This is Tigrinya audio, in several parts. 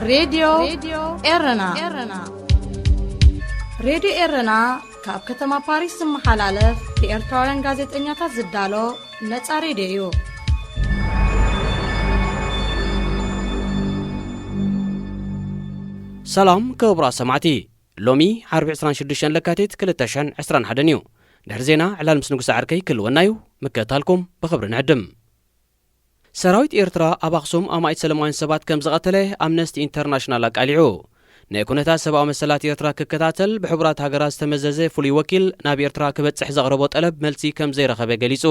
ሬድዮ ኤረና። ሬድዮ ኤረና ካብ ከተማ ፓሪስ ዝመሓላለፍ ብኤርትራውያን ጋዜጠኛታት ዝዳሎ ነጻ ሬድዮ እዩ። ሰላም ክቡራት ሰማዕቲ፣ ሎሚ ዓርቢ ዕስራን ሽዱሽተን ለካቲት ክልተ ሽሕን ዕስራን ሓደን እዩ። ድሕሪ ዜና ዕላል ምስ ንጉሰ ዓርከይ ክልወና እዩ። ምክትታልኩም ብኽብሪ ንዕድም። ሰራዊት ኤርትራ ኣብ ኣኽሱም ኣማኢት ሰላማውያን ሰባት ከም ዝቐተለ ኣምነስቲ ኢንተርናሽናል ኣቃሊዑ። ንኩነታት ሰብኣዊ መሰላት ኤርትራ ክከታተል ብሕቡራት ሃገራት ዝተመዘዘ ፍሉይ ወኪል ናብ ኤርትራ ክበጽሕ ዘቕረቦ ጠለብ መልሲ ከም ዘይረኸበ ገሊጹ።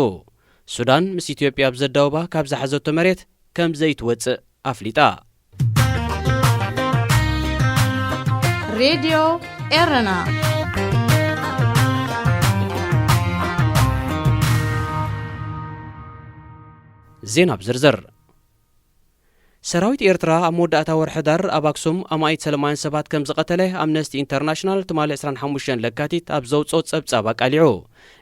ሱዳን ምስ ኢትዮጵያ ኣብ ዘዳውባ ካብ ዝሓዘቶ መሬት ከም ዘይትወጽእ ኣፍሊጣ። ሬድዮ ኤረና። ዜና ብዝርዝር። ሰራዊት ኤርትራ ኣብ መወዳእታ ወርሒ ዳር ኣብ ኣክሱም ኣማኢት ሰላማውያን ሰባት ከም ዝቐተለ ኣምነስቲ ኢንተርናሽናል ትማሊ ዕስራን ሓሙሽተን ለካቲት ኣብ ዘውጽኦ ጸብጻብ ኣቃሊዑ።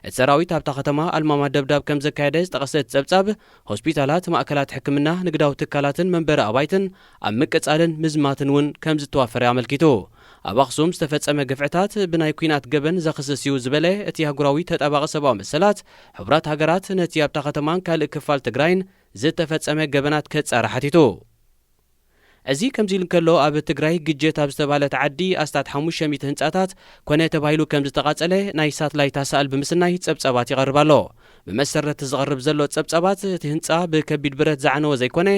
እቲ ሰራዊት ኣብታ ከተማ ኣልማማ ደብዳብ ከም ዘካየደ ዝጠቐሰ እቲ ጸብጻብ፣ ሆስፒታላት፣ ማእከላት ሕክምና፣ ንግዳዊ ትካላትን መንበሪ ኣባይትን ኣብ ምቅጻልን ምዝማትን እውን ከም ዝተዋፈረ ኣመልኪቱ። ኣብ ኣኽሱም ዝተፈጸመ ግፍዕታት ብናይ ኲናት ገበን ዘኽስስ እዩ ዝበለ እቲ ኣህጉራዊ ተጣባቒ ሰብኣዊ መሰላት፣ ሕቡራት ሃገራት ነቲ ኣብታ ከተማን ካልእ ክፋል ትግራይን ዝተፈጸመ ገበናት ከጻሪ ሓቲቱ። እዚ ከምዚ ኢሉ እንከሎ፣ ኣብ ትግራይ ግጀት ኣብ ዝተባህለት ዓዲ ኣስታት ሓሙሽተ ሚእቲ ህንጻታት ኮነ ተባሂሉ ከም ዝተቓጸለ ናይ ሳትላይት ኣሳእል ብምስናይ ጸብጻባት ይቐርብ ኣሎ። ብመሰረት ዝቐርብ ዘሎ ጸብጻባት፣ እቲ ህንጻ ብከቢድ ብረት ዝዓነወ ዘይኮነ፣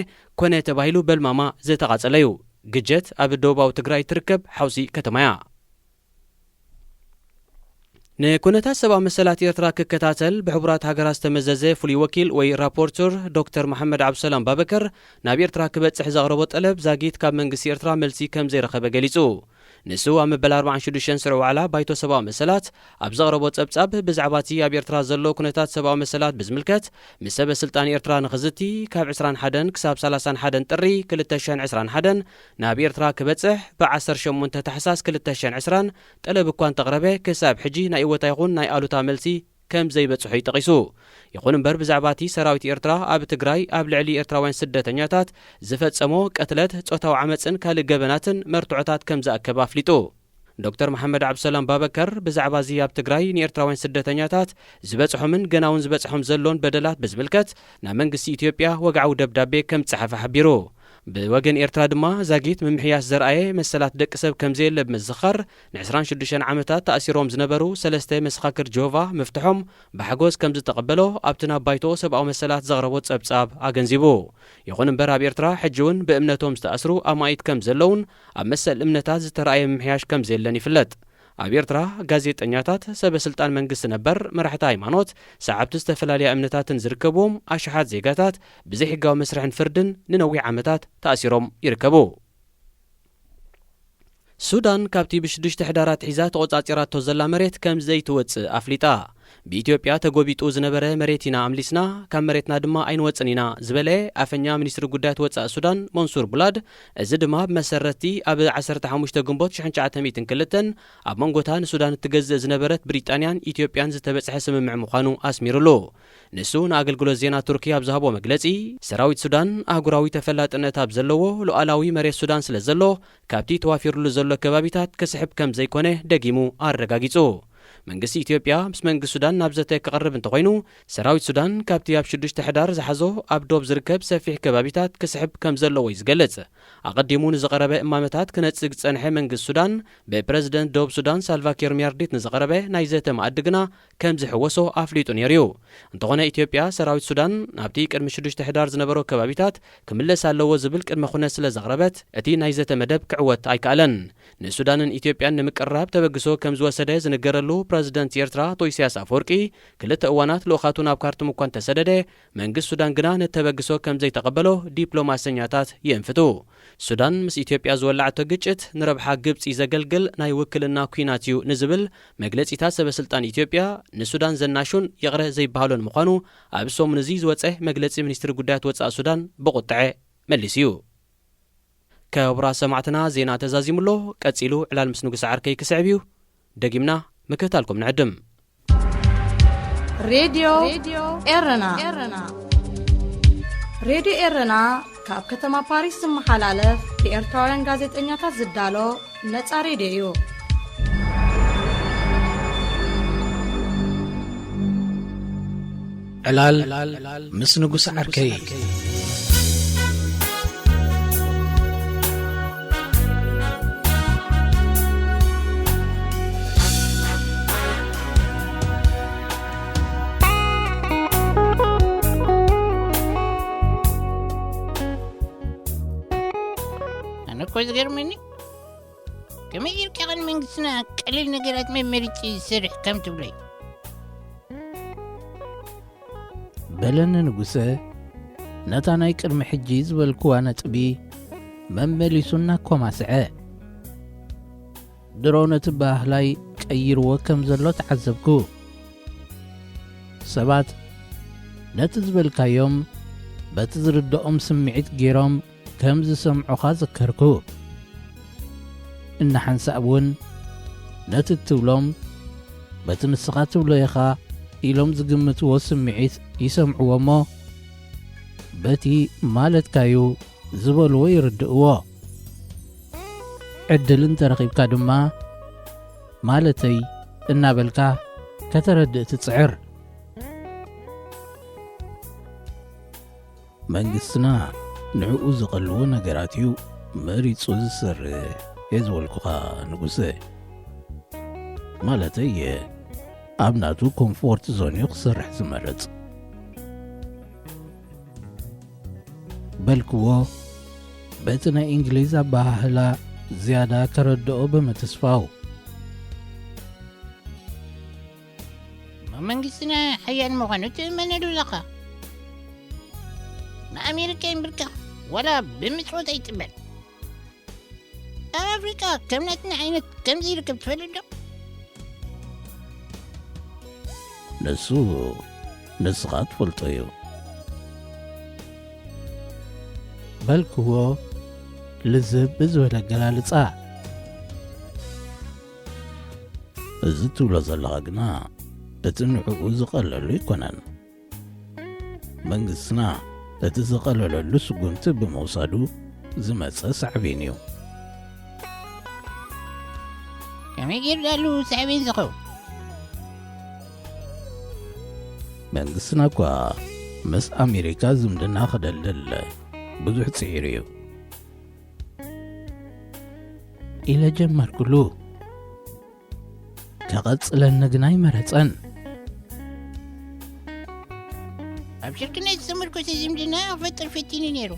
ኮነ ተባሂሉ በልማማ ዝተቓጸለ እዩ። ግጀት ኣብ ደቡባዊ ትግራይ ትርከብ ሓውሲ ከተማ እያ። ንኩነታት ሰብኣዊ መሰላት ኤርትራ ክከታተል ብሕቡራት ሃገራት ዝተመዘዘ ፍሉይ ወኪል ወይ ራፖርተር ዶክተር መሓመድ ዓብዱሰላም ባበከር ናብ ኤርትራ ክበጽሕ ዘቕረቦ ጠለብ ዛጊት ካብ መንግስቲ ኤርትራ መልሲ ከም ዘይረኸበ ገሊጹ። ንሱ ኣብ መበል ኣርባዓን ሽዱሽተን ስሩዕ ዋዕላ ባይቶ ሰብኣዊ መሰላት ኣብ ዘቕረቦ ጸብጻብ፣ ብዛዕባ እቲ ኣብ ኤርትራ ዘሎ ኩነታት ሰብኣዊ መሰላት ብዝምልከት ምስ ሰበ ስልጣን ኤርትራ ንኽዝቲ ካብ ዕስራን ሓደን ክሳብ ሰላሳን ሓደን ጥሪ ክልተ ሽሕን ዕስራን ሓደን ናብ ኤርትራ ክበጽሕ፣ ብ ዓሰርተ ሸሞንተ ታሕሳስ ክልተ ሽሕን ዕስራን ጠለብ እኳ እንተቕረበ፣ ክሳብ ሕጂ ናይ እወታ ይኹን ናይ ኣሉታ መልሲ ከም ዘይበጽሖ እዩ ጠቒሱ። ይኹን እምበር፣ ብዛዕባ እቲ ሰራዊት ኤርትራ ኣብ ትግራይ ኣብ ልዕሊ ኤርትራውያን ስደተኛታት ዝፈጸሞ ቅትለት፣ ጾታዊ ዓመጽን ካልእ ገበናትን መርትዖታት ከም ዝኣከበ ኣፍሊጡ። ዶክተር መሓመድ ዓብዱሰላም ባበከር ብዛዕባ እዚ ኣብ ትግራይ ንኤርትራውያን ስደተኛታት ዝበጽሖምን ገና እውን ዝበጽሖም ዘሎን በደላት ብዝምልከት ናብ መንግስቲ ኢትዮጵያ ወግዓዊ ደብዳቤ ከም ዝጸሓፈ ሓቢሩ። ብወገን ኤርትራ ድማ ዛጊት ምምሕያሽ ዘርኣየ መሰላት ደቂ ሰብ ከም ዘየለ ብምዝኻር፣ ን ዕስራን ሽዱሽተን ዓመታት ተኣሲሮም ዝነበሩ ሰለስተ መሰኻክር ጀሆቫ ምፍትሖም ብሓጎስ ከም ዝተቐበሎ ኣብቲ ናብ ባይቶ ሰብኣዊ መሰላት ዘቕረቦ ጸብጻብ ኣገንዚቡ። ይኹን እምበር፣ ኣብ ኤርትራ ሕጂ እውን ብእምነቶም ዝተኣስሩ ኣማኢት ከም ዘለውን ኣብ መሰል እምነታት ዝተራእየ ምምሕያሽ ከም ዘየለን ይፍለጥ። ኣብ ኤርትራ ጋዜጠኛታት፣ ሰበ ስልጣን መንግስቲ ነበር፣ መራሕቲ ሃይማኖት፣ ሰዓብቲ ዝተፈላለያ እምነታትን ዝርከብዎም ኣሽሓት ዜጋታት ብዘይሕጋዊ መስርሕን ፍርድን ንነዊሕ ዓመታት ተኣሲሮም ይርከቡ። ሱዳን ካብቲ ብሽዱሽተ ሕዳር ኣትሒዛ ተቖጻጺራቶ ዘላ መሬት ከም ዘይትወጽእ ኣፍሊጣ። ብኢትዮጵያ ተጎቢጡ ዝነበረ መሬት ኢና ኣምሊስና፣ ካብ መሬትና ድማ ኣይንወጽን ኢና ዝበለ ኣፈኛ ሚኒስትሪ ጉዳያት ወጻኢ ሱዳን መንሱር ቡላድ፣ እዚ ድማ ብመሰረትቲ ኣብ ዓሰርተ ሓሙሽተ ግንቦት ሽሕን ትሽዓተ ሚእትን ክልተን ኣብ መንጎታ ንሱዳን እትገዝእ ዝነበረት ብሪጣንያን ኢትዮጵያን ዝተበጽሐ ስምምዕ ምዃኑ ኣስሚሩሉ። ንሱ ንኣገልግሎት ዜና ቱርኪ ኣብ ዝሃቦ መግለጺ፣ ሰራዊት ሱዳን ኣህጉራዊ ተፈላጥነት ኣብ ዘለዎ ሉዓላዊ መሬት ሱዳን ስለ ዘሎ፣ ካብቲ ተዋፊሩሉ ዘሎ ከባቢታት ክስሕብ ከም ዘይኮነ ደጊሙ ኣረጋጊጹ። መንግስቲ ኢትዮጵያ ምስ መንግስቲ ሱዳን ናብ ዘተ ክቐርብ እንተኾይኑ፣ ሰራዊት ሱዳን ካብቲ ኣብ ሽዱሽተ ሕዳር ዝሓዞ ኣብ ዶብ ዝርከብ ሰፊሕ ከባቢታት ክስሕብ ከም ዘለዎ እዩ ዝገልጽ። ኣቐዲሙ ንዝቐረበ እማመታት ክነጽግ ዝጸንሐ መንግስቲ ሱዳን፣ ብፕረዚደንት ደቡብ ሱዳን ሳልቫኪር ሚያርዲት ንዝቐረበ ናይ ዘተ መኣዲ ግና ከም ዝሕወሶ ኣፍሊጡ ነይሩ እዩ። እንተኾነ፣ ኢትዮጵያ ሰራዊት ሱዳን ናብቲ ቅድሚ ሽዱሽተ ሕዳር ዝነበሮ ከባቢታት ክምለስ ኣለዎ ዝብል ቅድመ ኩነት ስለ ዘቕረበት፣ እቲ ናይ ዘተ መደብ ክዕወት ኣይከኣለን። ንሱዳንን ኢትዮጵያን ንምቅርራብ ተበግሶ ከም ዝወሰደ ዝንገረሉ ፕረዚደንት ኤርትራ ኣቶ ኢሳያስ ኣፈወርቂ፣ ክልተ እዋናት ልኡኻቱ ናብ ካርቱም እኳ እንተሰደደ፣ መንግስቲ ሱዳን ግና ነቲ ተበግሶ ከም ዘይተቐበሎ ዲፕሎማሰኛታት የእንፍቱ። ሱዳን ምስ ኢትዮጵያ ዝወላዓቶ ግጭት ንረብሓ ግብጺ ዘገልግል ናይ ውክልና ኲናት እዩ ንዝብል መግለጺታት ሰበ ስልጣን ኢትዮጵያ፣ ንሱዳን ዘናሹን ይቕረ ዘይበሃሎን ምዃኑ ኣብ ሰሙን እዚ ዝወጸ መግለጺ ሚኒስትሪ ጉዳያት ወጻኢ ሱዳን ብቑጥዐ መሊሱ እዩ። ክቡራት ሰማዕትና፣ ዜና ተዛዚሙ ኣሎ። ቀጺሉ ዕላል ምስ ንጉሰ ዓርከይ ክስዕብ እዩ። ደጊምና ምክትታልኩም ንዕድም። ሬድዮ ኤረና። ሬድዮ ኤረና ካብ ከተማ ፓሪስ ዝመሓላለፍ ብኤርትራውያን ጋዜጠኛታት ዝዳሎ ነጻ ሬድዮ እዩ። ዕላል ምስ ንጉስ ዓርከይ። ኣነ እኮ ዝገርመኒ፣ ከመይ ጌርካ ቐን መንግስትና ቀሊል ነገራት መመሪጭ ዝሰርሕ ከም ትብለይ? በለኒ ንጉሰ፣ ነታ ናይ ቅድሚ ሕጂ ዝበልክዋ ነጥቢ መመሊሱ እናኮማስዐ። ድሮ ነቲ ባህላይ ቀይርዎ ከም ዘሎ ተዓዘብኩ። ሰባት ነቲ ዝበልካዮም በቲ ዝርድኦም ስምዒት ገይሮም ከም ዝሰምዑኻ ዘከርኩ። እናሓንሳእ እውን ነቲ እትብሎም በቲ ንስኻ ትብሎ ኢኻ ኢሎም ዝግምትዎ ስምዒት ይሰምዕዎ እሞ፣ በቲ ማለትካዩ ዝበልዎ ይርድእዎ። ዕድል እንተረኺብካ ድማ ማለተይ እናበልካ ከተረድእ ትጽዕር። መንግስትና ንዕኡ ዝቐልዎ ነገራት እዩ መሪጹ ዝሰርሕ እየ ዝበልኩኻ ንጉሰ። ማለተይ ኣብ ናቱ ኮምፎርት ዞን እዩ ክሰርሕ ዝመርጽ። በልክዎ በቲ ናይ እንግሊዝ ኣበሃህላ ዝያዳ ከረድኦ ብምትስፋው። እሞ መንግስትና ሓያል ምዃኑ ትእመነሉ ኣለኻ። ንኣሜሪካ ይንብርከኽ ዋላ ብምጽወት ኣይጥበል። ኣብ ኣፍሪቃ ከም ናትና ዓይነት ከምዚ ይርከብ ትፈልጥ ዶ? ንሱ ንስኻ ትፈልጦ እዩ። በልክዎ ልዝብ ብዝበለ ኣገላልጻ። እዚ ትብሎ ዘለኻ ግና እቲ ንዕኡ ዝቐለሉ ኣይኮነን። መንግስትና እቲ ዝቐለለሉ ስጉምቲ ብምውሳዱ ዝመጸ ሳዕቤን እዩ። ከመይ ገይሩ ዳሉ ሳዕቤን ዝኸውን? መንግስትና እኳ ምስ ኣሜሪካ ዝምድና ክደልድል ብዙሕ ጽዒሩ እዩ። ኢለ ጀመርኩሉ። ከቐጽለኒ ግና ኣይመረጸን። ኣብ ሽርክነት ዝተመርኮሰ ዝምድና ክፈጥር ፈቲኑ ነይሩ።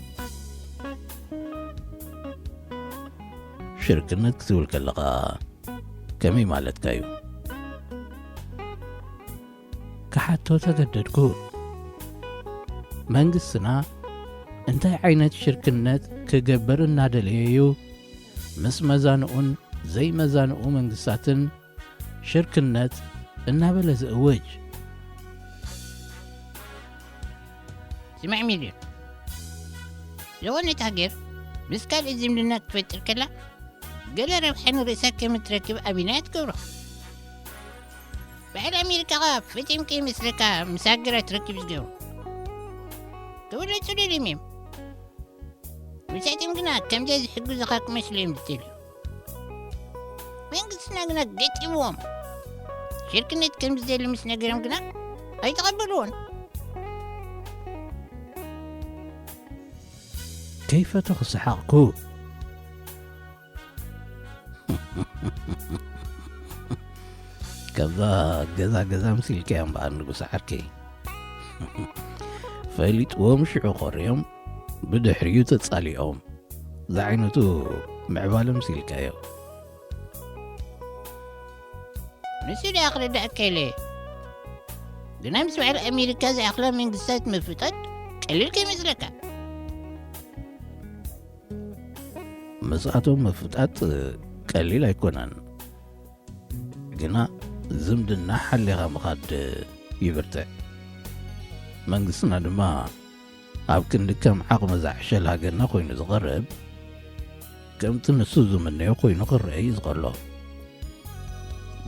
ሽርክነት ክትብል ከለኻ ከመይ ማለትካ እዩ? ክሓቶ ተገደድኩ። መንግስትና እንታይ ዓይነት ሽርክነት ክገብር እናደለየ እዩ ምስ መዛንኡን ዘይመዛንኡ መንግስታትን ሽርክነት እናበለ ዝእውጅ? ስማዕ ሚልዮን፣ ዝኾነት ሃገር ምስ ካልእ ዝምድና ክትፈጥር ከላ፣ ገለ ረብሓ ንርእሳ ከም እትረክብ ኣቢና እያ ትገብሮ። በዓል ኣሜሪካ ኸኣ ፈጺሙ ከይመስለካ ምስ ሃገራት ርክብ ዝገብሩ። ክብለጹ ደልዮም እዮም። መብዛሕትኦም ግና ከምዚ ዝሕግዙኻ ክመስሉ እዮም ዝደልዩ። መንግስትና ግና ገጢምዎም። ሽርክነት ከም ዝደሊ ምስ ነገሮም ግና ኣይተቐበልዎን። ከይፈተኹ ሰሓቕኩ። ከምዛ ገዛ ገዛ ምስ ኢልካዮ እምበኣር ንጉስ ዓርከይ። ፈሊጥዎም ሽዑ ኮርዮም ብድሕሪኡ ተጻሊኦም ዝዓይነቱ ምዕባለ ምስ ኢልካዮ። ንሱ ደኣ ክርዳእካ ኢለ። ግና ምስ በዓል ኣሜሪካ ዝኣኽላ መንግስታት ምፍጣጥ ቀሊል ከይመስለካ። ምስኣቶም ምፍጣጥ ቀሊል ኣይኮነን። ግና ዝምድና ሓሊኻ ምኻድ ይብርትዕ። መንግስትና ድማ ኣብ ክንዲ ከም ዓቕሚ ዝዓሸል ሃገርና ኮይኑ ዝቐርብ፣ ከምቲ ንሱ ዝምነዮ ኮይኑ ክረአ እዩ ዝቐሎ።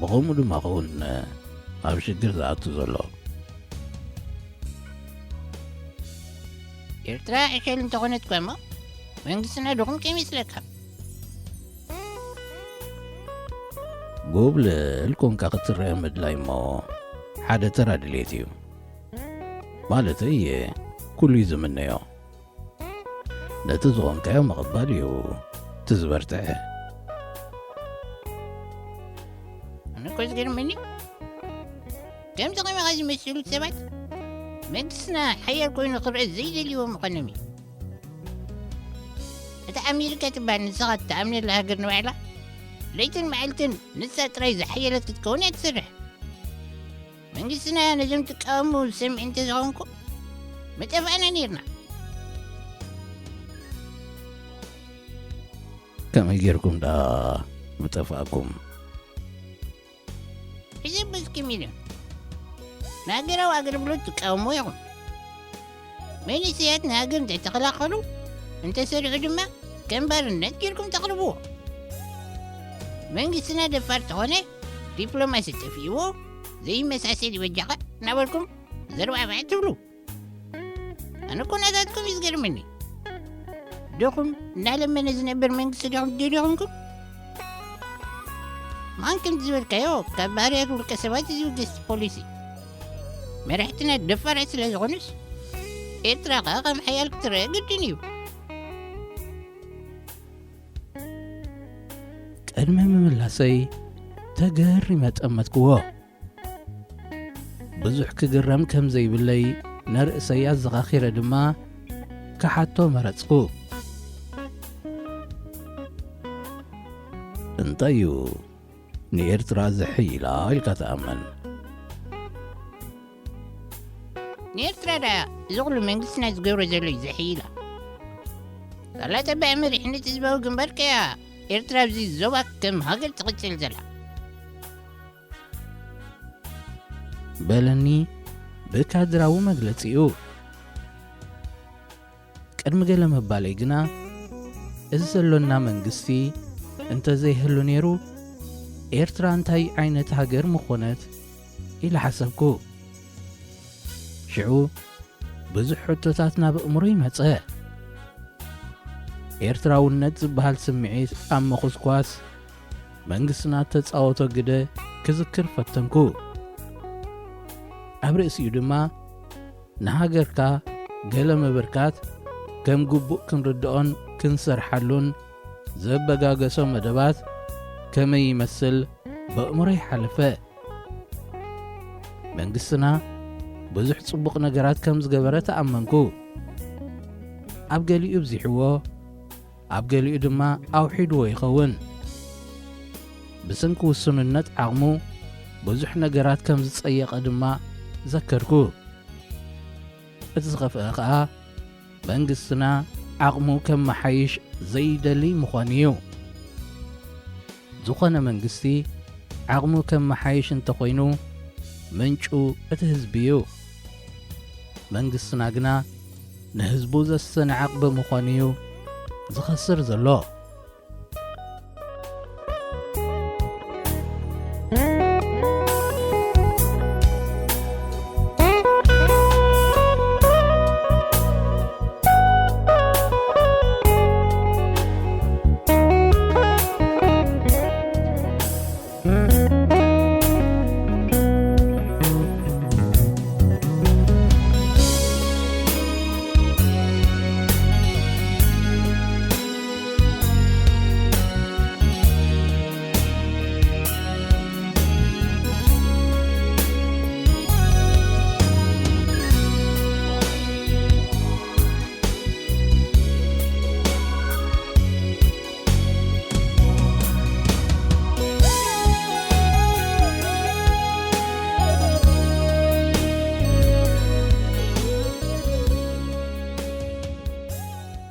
ብኸምኡ ድማ ኸውን ኣብ ሽግር ዝኣቱ ዘሎ። ኤርትራ ዕሸል እንተኾነት እኳ እሞ መንግስትና ድኹም ከይመስለካ። ጎብለል ኮንካ ክትረአ ምድላይ እሞ ሓደ ተራ ድሌት እዩ። ማለተይ ኩሉ እዩ ዝምነዮ። ነቲ ዝኾንካዮ ምቕባል እዩ እቲ ዝበርትዐ። ኣነ እኮ ዝገርመኒ ከምዚ ከማኻ ዝመስሉ ሰባት መንግስትና ሓያል ኮይኑ ክረአ ዘይደልይዎ ምዃኖም እዩ። እታ ኣሜሪካ ትበሃል ንስኻ እትኣምነላ ሃገር ንባዕላ ለይትን መዓልትን ንሳ ጥራይ ዝሓየለት ክትከውን እያ ትሰርሕ። መንግስትና ነዞም ትቃወሙ ዝሰምዕ እንተዝኾንኩ ምጠፋእና ነይርና። ከመይ ጌርኩም ደኣ ምጠፋእኩም? ሕሰብ እስኪ ሚልዮን፣ ንሃገራዊ ኣገልግሎት ትቃወሙ ኢኹም። መንእሰያት ንሃገር እንተይተኸላኸሉ፣ እንተሰሪሑ ድማ ከም ባርነት ጌርኩም ተቕርብዎ። መንግስትና ደፋር ተኾነ፣ ዲፕሎማሲ ጠፊእዎ፣ ዘይመሳሰል ይበጃኻ እናበልኩም ዘርባዕባዕ ትብሉ። ኣነ እኮ ናታትኩም እዩ ዝገርመኒ። ድኹም እናለመነ ዝነብር መንግስቲ ዲኹም ትደልዩ ኾንኩም? ማን ከም ዝበልካዮ ካብ ባህርያት ውልቀ ሰባት እዩ ዝውገስ ፖሊሲ። መራሕትና ደፋራት ስለ ዝኾኑስ ኤርትራ ኸኣ ከም ሓያል ክትረአ ግድን እዩ። ቅድሚ ምምላሰይ ተገሪመ ጠመትክዎ። ብዙሕ ክግረም ከም ዘይብለይ ንርእሰይ ኣዘኻኺረ ድማ ክሓቶ መረጽኩ። እንታይ እዩ ንኤርትራ ዘሕይላ ኢልካ ትኣምን? ንኤርትራ ደኣ እዚ ኹሉ መንግስትና ዝገብሮ ዘሎ እዩ ዘሕይላ። ሳላ ተባዕ መሪሕነት ህዝባዊ ግንባር ከያ ኤርትራ ኣብዚ ዞባ ከም ሃገር ትቕጽል ዘላ። በለኒ ብካድራዊ መግለጺኡ። ቅድሚ ገለ ምባለይ ግና፣ እዚ ዘሎና መንግስቲ እንተ ዘይህሉ ነይሩ፣ ኤርትራ እንታይ ዓይነት ሃገር ምኾነት ኢለ ሓሰብኩ። ሽዑ ብዙሕ ሕቶታት ናብ ኣእምሮይ መጸ። ኤርትራውነት ዝበሃል ስምዒት ኣብ ምኹስኳስ መንግስትና እተጻወቶ ግደ ክዝክር ፈተንኩ። ኣብ ርእሲኡ ድማ፣ ንሃገርካ ገለ ምብርካት ከም ግቡእ ክንርድኦን ክንሰርሓሉን ዘበጋገሶ መደባት ከመይ ይመስል በእምሮይ ሓለፈ። መንግስትና ብዙሕ ጽቡቕ ነገራት ከም ዝገበረ ተኣመንኩ። ኣብ ገሊኡ ኣብዚሕዎ፣ ኣብ ገሊኡ ድማ ኣውሒድዎ ይኸውን። ብሰንኪ ውሱንነት ዓቕሙ ብዙሕ ነገራት ከም ዝጸየቐ ድማ ዘከርኩ። እቲ ዝኸፍአ ኸኣ መንግስትና ዓቕሙ ከመሓይሽ ዘይደሊ ምዃኑ እዩ። ዝኾነ መንግስቲ ዓቕሙ ከመሓይሽ እንተኾይኑ ምንጩ እቲ ህዝቢ እዩ። መንግስትና ግና ንህዝቡ ዘሰንዓቕ ብምዃኑ እዩ ዝኸስር ዘሎ።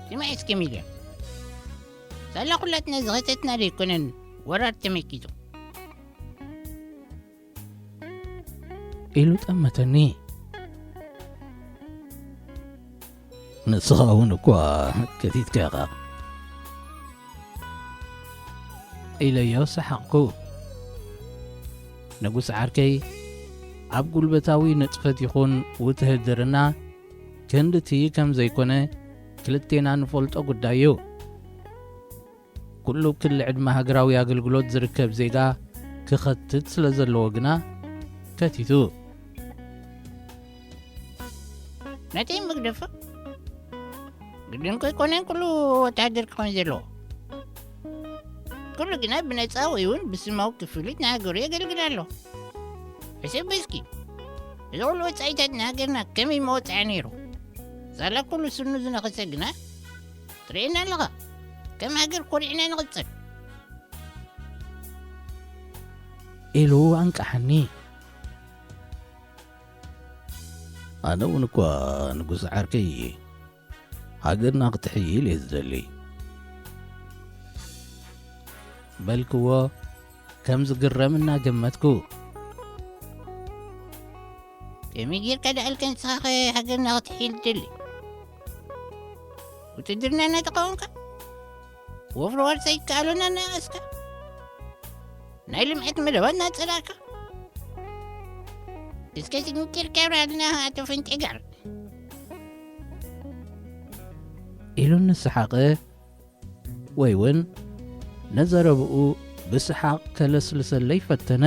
ስማዕ እስኪ ሚልዮን፣ ሳላ ኩላትና ዝኸተትና ዶ ኣይኮነን ወራር ተመኪቱ? ኢሉ ጠመተኒ። ንስኻ እውን እኳ ከቲትካ ኢኻ ኢለዮ ሰሓቕኩ። ንጉስ ዓርከይ ኣብ ጉልበታዊ ንጥፈት ይኹን ውትህድርና ክንድቲ ከም ዘይኮነ ክልቴና ንፈልጦ ጉዳይ እዩ። ኩሉ ክሊ ዕድመ ሃገራዊ ኣገልግሎት ዝርከብ ዜጋ ክኸትት ስለ ዘለዎ ግና ከቲቱ። ነቲ ምግደፍ ግድን ከይኮነን ኩሉ ወተሃደር ክኾን ዘለዎ። ኩሉ ግና ብነጻ ወይ እውን ብስማዊ ክፍሊት ንሃገሩ የገልግል ኣሎ። ሕሰብ እስኪ፣ እዚ ኩሉ ወጻኢታት ንሃገርና ከመይ መወጽዓ ነይሩ? ሳላ ኩሉ ስኑ ዝነኸሰ ግና ትርእየና ኣለኻ። ከም ሃገር ኮሪዕና ንቕጽል። ኢሉ ኣንቃሓኒ። ኣነ እውን እኳ ንጉስ ዓርከይ ሃገርና ክትሕይል እየ ዝደሊ። በልክዎ ከም ዝግረም እናገመትኩ። ከመይ ጌርካ ደኣልካ ንስኻ ኸ ሃገርና ክትሕይል ትደሊ? ውትድርና እናተቃወምካ? ወፍሪ ዋርሳይ ይከኣሎና እናኣስካ? ናይ ልምዓት መደባት እናጸላእካ? እስከ ስግንጢርካ ኣብርሃልና ኣቶ ፈንጤጋር። ኢሉ ንሰሓቐ ወይ እውን ነዘረብኡ ብሰሓቕ ከለስልሰለይ ፈተነ።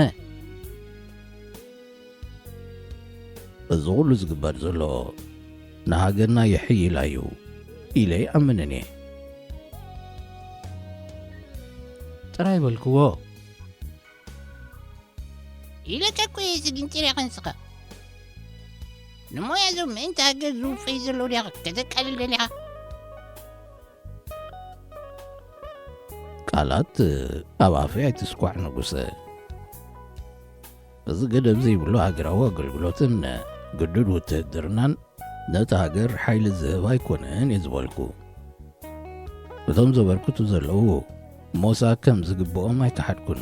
እዚ ኩሉ ዝግበር ዘሎ ንሃገርና ይሕይላ እዩ ኢለ ይኣምንን እየ። ጥራይ በልክዎ። ኢለካ እኮ እየ ስግንጢር ያኸንስኻ። ንሞያ እዞም ምእንቲ ሃገር ዝውፈዩ ዘለዉ ዲኻ ከተቃልል ደሊኻ? ቃላት ኣብ ኣፈይ ኣይትስኳዕ ንጉሰ። እዚ ገደብ ዘይብሉ ሃገራዊ ኣገልግሎትን ግዱድ ውትህድርናን ነቲ ሃገር ሓይሊ ዝህብ ኣይኮነን እየ ዝበልኩ። እቶም ዘበርክቱ ዘለዉ ሞሳ ከም ዝግብኦም ኣይከሓድኩን።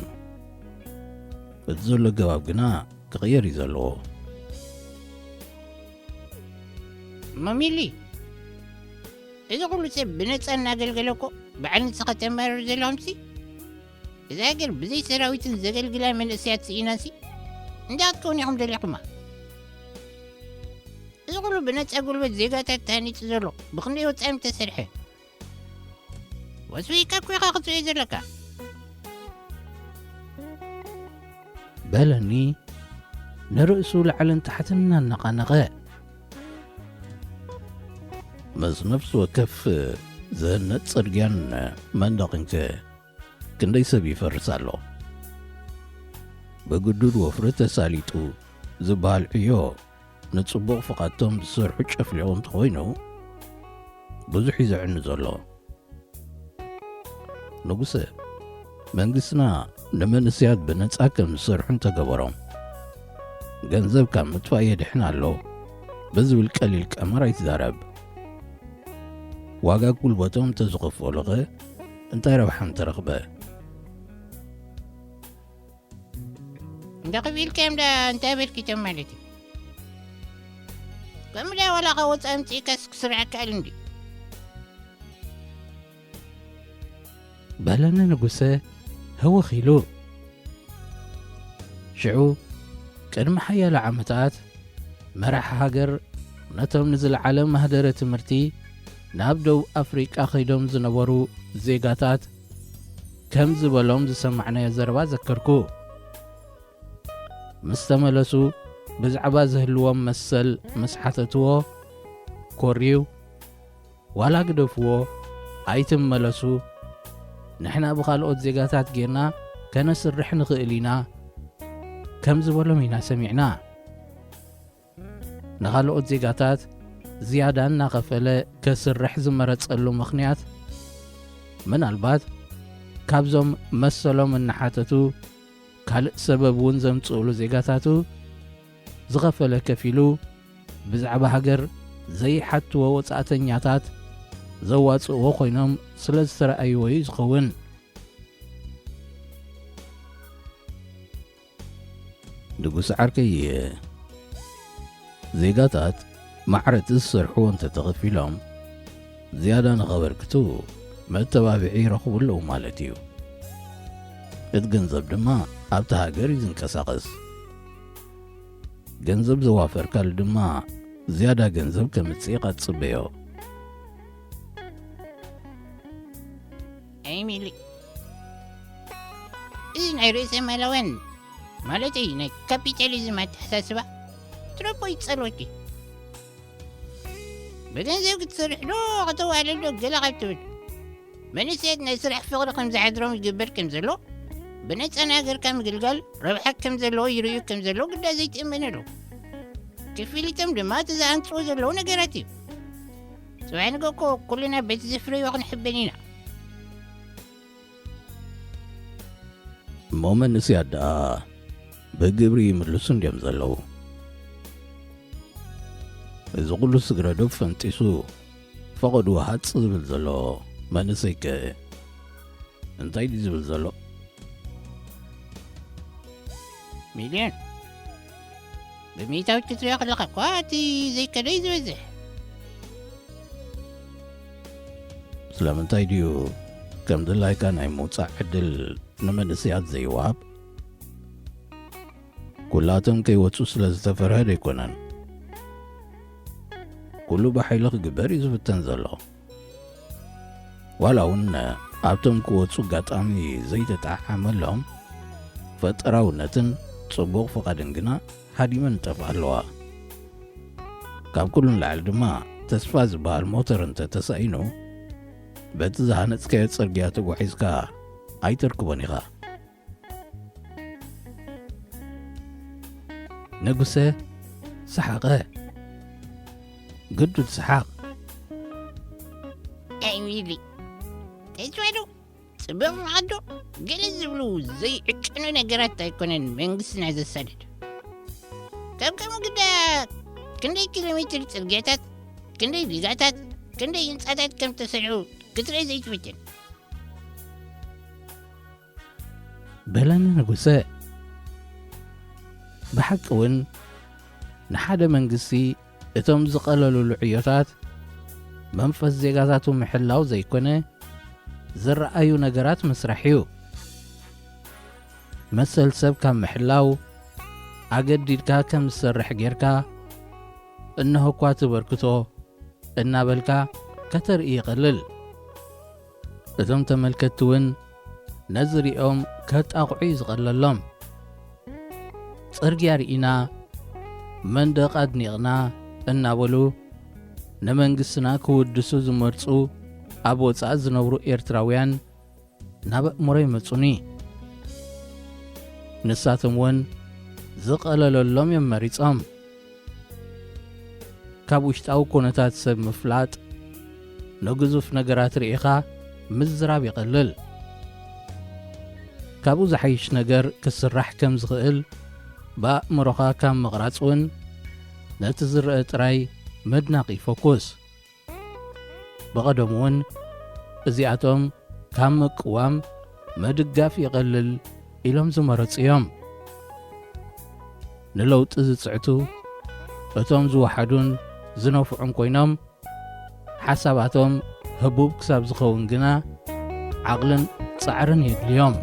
እቲ ዘሎ ገባብ ግና ክቕየር እዩ ዘለዎ። መሚሊ፣ እዚ ኩሉ ሰብ ብነጻ እናገልገለ እኮ በዓል ንስኻ ተማርር ዘለኹምሲ፣ እዛ ሃገር ብዘይ ሰራዊትን ዘገልግላ መንእሰያት ስኢናሲ እንታይ ክትከውን ኢኹም ደሊኹማ? እዚ ኩሉ ብነጻ ጉልበት ዜጋታት ተሃኒጹ ዘሎ ብኽንደይ ወጻኢ ምተሰርሐ? ወስዊካ እኮ ኢኻ ክትሪኦ ዘለካ። በለኒ ንርእሱ ላዕልን ታሕትን እናነቓነቐ። ምስ ነፍሲ ወከፍ ዝህነጽ ጽርግያን መንደቕንከ ክንደይ ሰብ ይፈርስ ኣሎ። ብግዱድ ወፍሪ ተሳሊጡ ዝበሃል ዕዮ ንጽቡቕ ፍቓድቶም ዝሰርሑ ጨፍሊቑ እንተኾይኑ ብዙሕ እዩ ዘዕኑ ዘሎ። ንጉሰ፣ መንግስትና ንመንእሰያት ብነጻ ከም ዝሰርሑ እንተገበሮም፣ ገንዘብ ካብ ምጥፋእ የድሕን ኣሎ ብዝብል ቀሊል ቀመር ኣይትዛረብ። ዋጋ ጉልበቶም እንተዝኸፈሉኸ እንታይ ረብሓ ምተረኽበ? እንዳ ክፍኢልካዮም ዳ እንታይ ኣበርኪቶም ማለት እዩ? ከምኡ ዳ ዋላ ካብ ወፃኢ ኣምፅእካስ ክስራሕ ይከኣል እንዲ? በለኒ ንጉሰ ህውኽ ኢሉ። ሽዑ ቅድሚ ሓያሎ ዓመታት መራሒ ሃገር ነቶም ንዝለዓለ ማህደረ ትምህርቲ ናብ ደቡብ ኣፍሪቃ ከይዶም ዝነበሩ ዜጋታት ከም ዝበሎም ዝሰማዕናዮ ዘረባ ዘከርኩ። ምስ ተመለሱ ብዛዕባ ዝህልዎም መሰል ምስ ሓተትዎ፣ ኮርዩ፣ ዋላ ግደፍዎ፣ ኣይትመለሱ፣ ንሕና ብኻልኦት ዜጋታት ጌርና ከነስርሕ ንኽእል ኢና ከም ዝበሎም ኢና ሰሚዕና። ንኻልኦት ዜጋታት ዝያዳ እናኸፈለ ከስርሕ ዝመረጸሉ ምኽንያት፣ ምናልባት ካብዞም መሰሎም እናሓተቱ ካልእ ሰበብ እውን ዘምጽኡሉ ዜጋታቱ ዝኸፈለ ከፊሉ ብዛዕባ ሃገር ዘይሓትዎ ወጻእተኛታት ዘዋጽእዎ ኮይኖም ስለ ዝተረኣይዎ እዩ ዝኸውን። ንጉስ ዓርከይ፣ ዜጋታት ማዕረ እቲ ዝሰርሕዎ እንተተኸፊሎም ዝያዳ ንኸበርክቱ መተባብዒ ይረኽቡ ኣለዉ ማለት እዩ። እቲ ገንዘብ ድማ ኣብቲ ሃገር እዩ ዝንቀሳቐስ። ገንዘብ ዘዋፈርካሉ ድማ ዝያዳ ገንዘብ ከምጽእ ኢኻ ትጽበዮ። ኤሚሊ፣ እዚ ናይ ርእሰ ማላውያን፣ ማለተይ ናይ ካፒታሊዝም ኣተሓሳስባ፣ ትረፖ ይጸልወኪ። ብገንዘብ ክትሰርሕ ዶ ከተዋልድ ዶ ገለ ካብ ትብል፣ መንእሰያት ናይ ስራሕ ፍቕሪ ከም ዝሓድሮም ይግበር ከም ዘሎ፣ ብነጻ ንሃገርካ ምግልጋል ረብሓ ከም ዘለዎ ይርእዩ ከም ዘለዉ ግዳ ዘይትእመነሉ። ክፍሊቶም ድማ እቲ ዝሃንጽዎ ዘለዉ ነገራት እዩ። ጽባሕ ንግሆ እኮ ኩልና በቲ ዘፍረይዎ ክንሕበን ኢና። እሞ መንእሰያት ደኣ ብግብሪ ይምልሱ እንድዮም ዘለዉ። እዚ ኩሉ ስግረ ዶብ ፈንጢሱ ፈቐዱ ሃጽ ዝብል ዘሎ መንእሰይከ እንታይ ድዩ ዝብል ዘሎ? ሚልዮን፣ ብሚእታዊት ክትሪኦ ከለኻ እኳ እቲ ዘይከደ እዩ ዝበዝሕ። ስለምንታይ ድዩ ከም ድላይካ ናይ ምውጻእ ዕድል ንመንእሰያት ዘይወሃብ? ኩላቶም ከይወጹ ስለ ዝተፈርሀ ደይኮነን። ኩሉ ብሓይሊ ክግበር እዩ ዝፍተን ዘሎ። ዋላ እውን ኣብቶም ክወጹ ኣጋጣሚ ዘይተጠዓዓመሎም፣ ፈጠራውነትን ጽቡቕ ፍቓድን ግና ሃዲመን ይጠፍኣ ኣለዋ። ካብ ኩሉ ንላዕሊ ድማ ተስፋ ዝበሃል ሞተር እንተ ተሳኢኑ፣ በቲ ዝሃነጽካዮ ጽርግያ ተጓዒዝካ ኣይተርክቦን ኢኻ። ንጉሰ ሰሓቐ። ግዱድ ሰሓቕ። ኤሚሊ፣ ተስፋ ዶ ጽቡቕ መዓዶ ገለ ዝብሉ ዘይዕቀኑ ነገራት ኣይኮነን መንግስትና ዘሳድድ። ከም ከምኡ ግዳ ክንደይ ኪሎ ሜትር ጽርግያታት፣ ክንደይ ዲጋታት፣ ክንደይ ህንጻታት ከም ተሰርሑ ክትርኢ ዘይትፍትን። በለኒ ንጉሰ። ብሓቂ እውን ንሓደ መንግስቲ እቶም ዝቐለሉሉ ዕዮታት መንፈስ ዜጋታቱ ምሕላው ዘይኮነ፣ ዝረኣዩ ነገራት ምስራሕ እዩ። መሰል ሰብ ካብ ምሕላው ኣገዲድካ ከም ዝሰርሕ ጌርካ፣ እነሆ እኳ ተበርክቶ እናበልካ ከተርኢ ይቐልል። እቶም ተመልከትቲ እውን ነዚ ሪኦም ከጣቕዑ እዩ ዝቐለሎም። ጽርግያ ርኢና፣ መንደቕ ኣድኒቕና እናበሉ ንመንግስትና ክውድሱ ዝመርጹ ኣብ ወጻኢ ዝነብሩ ኤርትራውያን ናብ ኣእምሮ ይመጹኒ። ንሳቶም እውን ዝቐለለሎም እዮም መሪጾም። ካብ ውሽጣዊ ኩነታት ሰብ ምፍላጥ፣ ንግዙፍ ነገራት ርኢኻ ምዝራብ ይቐልል። ካብኡ ዝሓይሽ ነገር ክስራሕ ከም ዝኽእል ብኣእምሮኻ ካብ ምቕራጽ እውን፣ ነቲ ዝረአ ጥራይ ምድናቕ ይፈኩስ። ብቐደሙ እውን እዚኣቶም ካብ ምቅዋም ምድጋፍ ይቐልል ኢሎም ዝመረጹ እዮም። ንለውጢ ዝጽዕቱ፣ እቶም ዝወሓዱን ዝነፍዑን ኮይኖም፣ ሓሳባቶም ህቡብ ክሳብ ዝኸውን ግና ዓቕልን ጻዕርን የድልዮም።